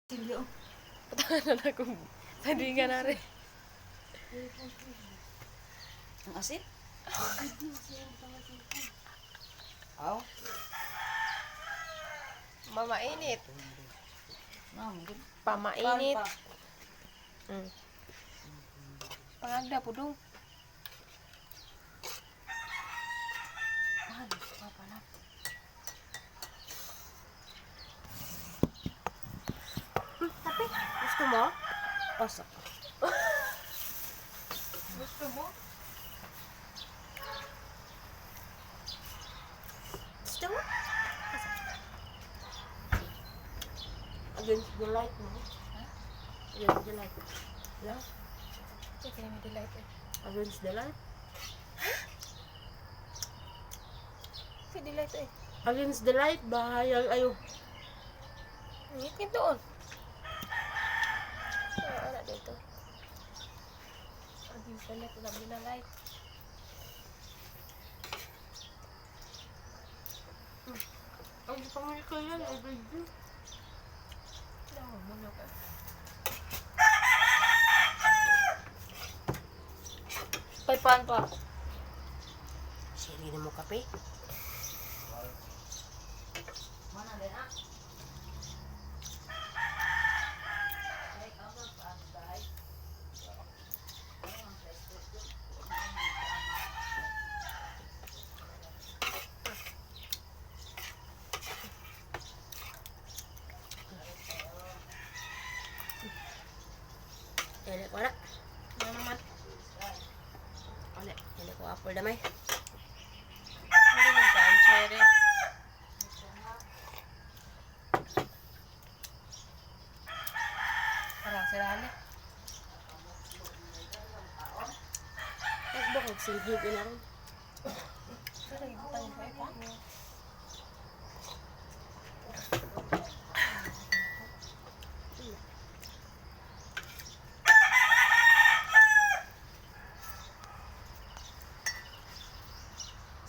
Silyo. Patanan na akong sandingan na rin. Ang asin? Aw. Mamainit. Ma'am, good. Pamainit. Pa. Pangagda po dong. Mahal, pa pala. Kape. Gusto mo? Pasok. Gusto mo? Gusto mo? Against the light, no? Against the light. Yeah? Sige, may delight eh. Against the light? Sige, delight eh. Against the light, bahayag ayo. Ngit-ngit doon. Ah, ana dito. Against the light, wala na light. Ang pangil ko yan, ay baby. No, muna ka. Paipan pa. Siri na mo kape. Mana din ah? Ele ko na. Ano naman? Ole, ele ko apple damay. Ano naman sa ang cherry? Parang sila ali. Nagbakog silhig ina ron. Pero ibutang ko pa.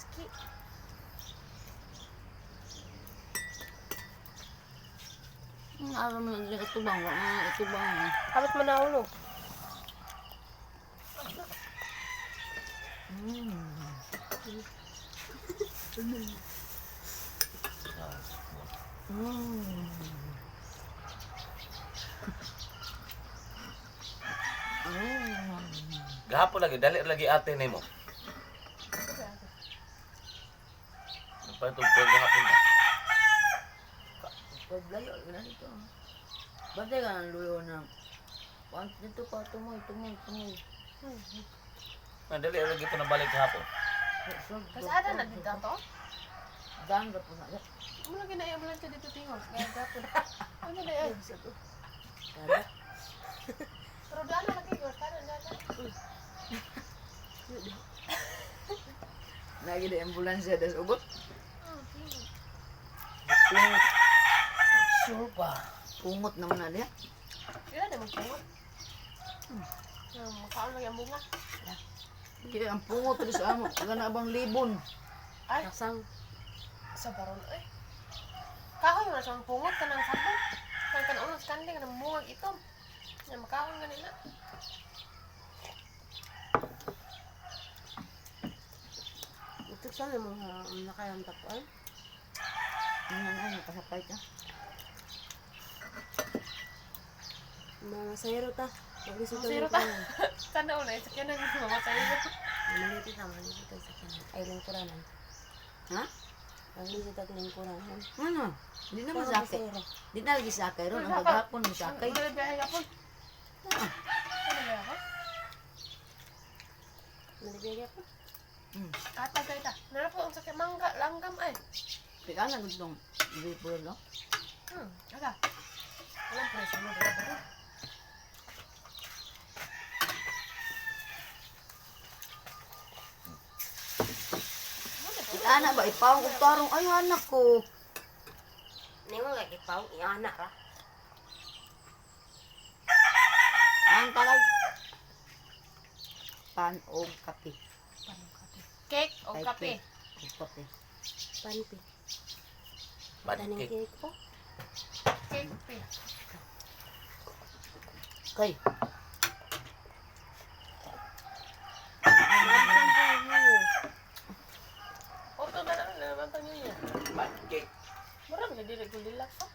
Ski. Ang araw mo na itubang. Wala na itubang. Kamot mo na ulo. Gahapon lagi, dali lagi ate nimo. Nagpatugtog gahapon na. Paglayo, wala dito. Bantay ka ng luyo na. Kuan dito pa, tumoy, tumoy, tumoy. Na dali lagi ito na balik gahapon. Kasi ada na dito ato. Daan ka po na. Mula ginaya mo lang siya dito tingog. Kaya gapon. Ano na yan? Tara. Pero daan na lagi ko. Kanan daan. Nagi di ambulansya das ugot. Pungot. Sure pa. Pungot naman na diya. Kailan na magpungot? Makaon lagi ang bunga. Hindi ang pungot rin sa amo. Gana bang libon. Ay, Kasang. sa baron ay. Kahoy man siyang pungot kanang sabon. Kan kan ulos kanding kanang bungag itom. Nga makaon ganina. Ito sa mga nakayang tapuan. Ano na, nakasakay ka. Mga sayro ta. Mga sayro ta. Sana ulit sakyan ang mamatay mo. Malipit na, malipit sa kanan. Ay, lingkuranan. Ha? Malipit at lingkuranan. Ano? Hindi naman Pero sakay. masayro. Di na lagi sakay ron. Ang kagapon mo sakay. Ano biyahe gapon? Ano biyahe ako? Malipit po. Katagay ta. Nara po ang sakyan mangga langgam ay. Pika na gustong vapor, no? Asa. Walang presyo mo dito. Pika na ba? Ipawang kong tarong. Ay, anak ko. Hindi mo nga ipaw, iana ra. Ang tagay. Pan o kape. Cake o Ay, kape? cake. O kape. Panpi. Taning Pancake. cake po. Cake pe. Kay. Auto na lang na naman pang niya. Pancake. Mura ba dili ko dilak pa.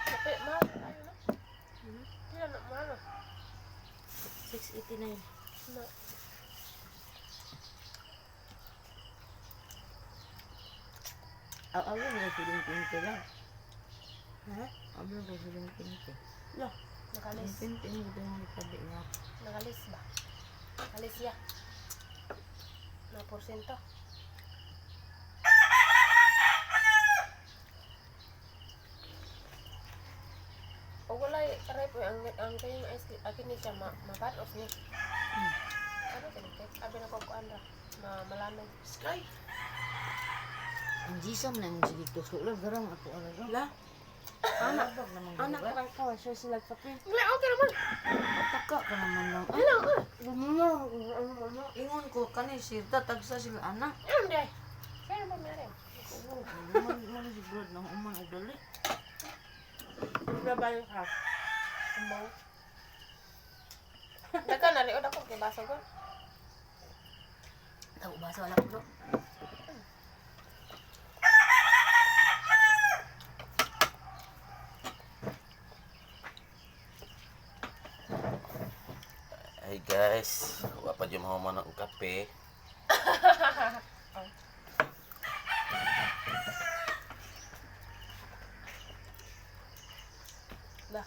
Kape, mahal tayo na. Pila na mahal na. 689. Na. Aw, aw, nga silang pinti lang. Ha? Aw, nga silang pinti. La. Nakalis. Pinti mo ito yung tabi nga. Nakalis ba? Nakalis ya. Na porsyento. O wala rep ang kayong ice cream akin ni siya ma ma-cut off ni. Ano kini kay abi na ko kuan ra. Ma malamig. Sky. Ang jisam na yung sige tusok lang. Garang ato alaga. La. Anak. Naman Anak ko kay kawa siya sila kape. Wala okay naman. Taka ka naman lang. Ay, Ano ah? Gumuna ano ano. ingon ko kani sirta tagsa sila anak. Ano day? Kaya naman meron. Man man si Brad nang uman og dali. Babay ka. Umaw. Daga na liod ako kay baso ko. Tao ba sa wala ko. Hey guys, wa pa jud mahuman ang kape. Ba.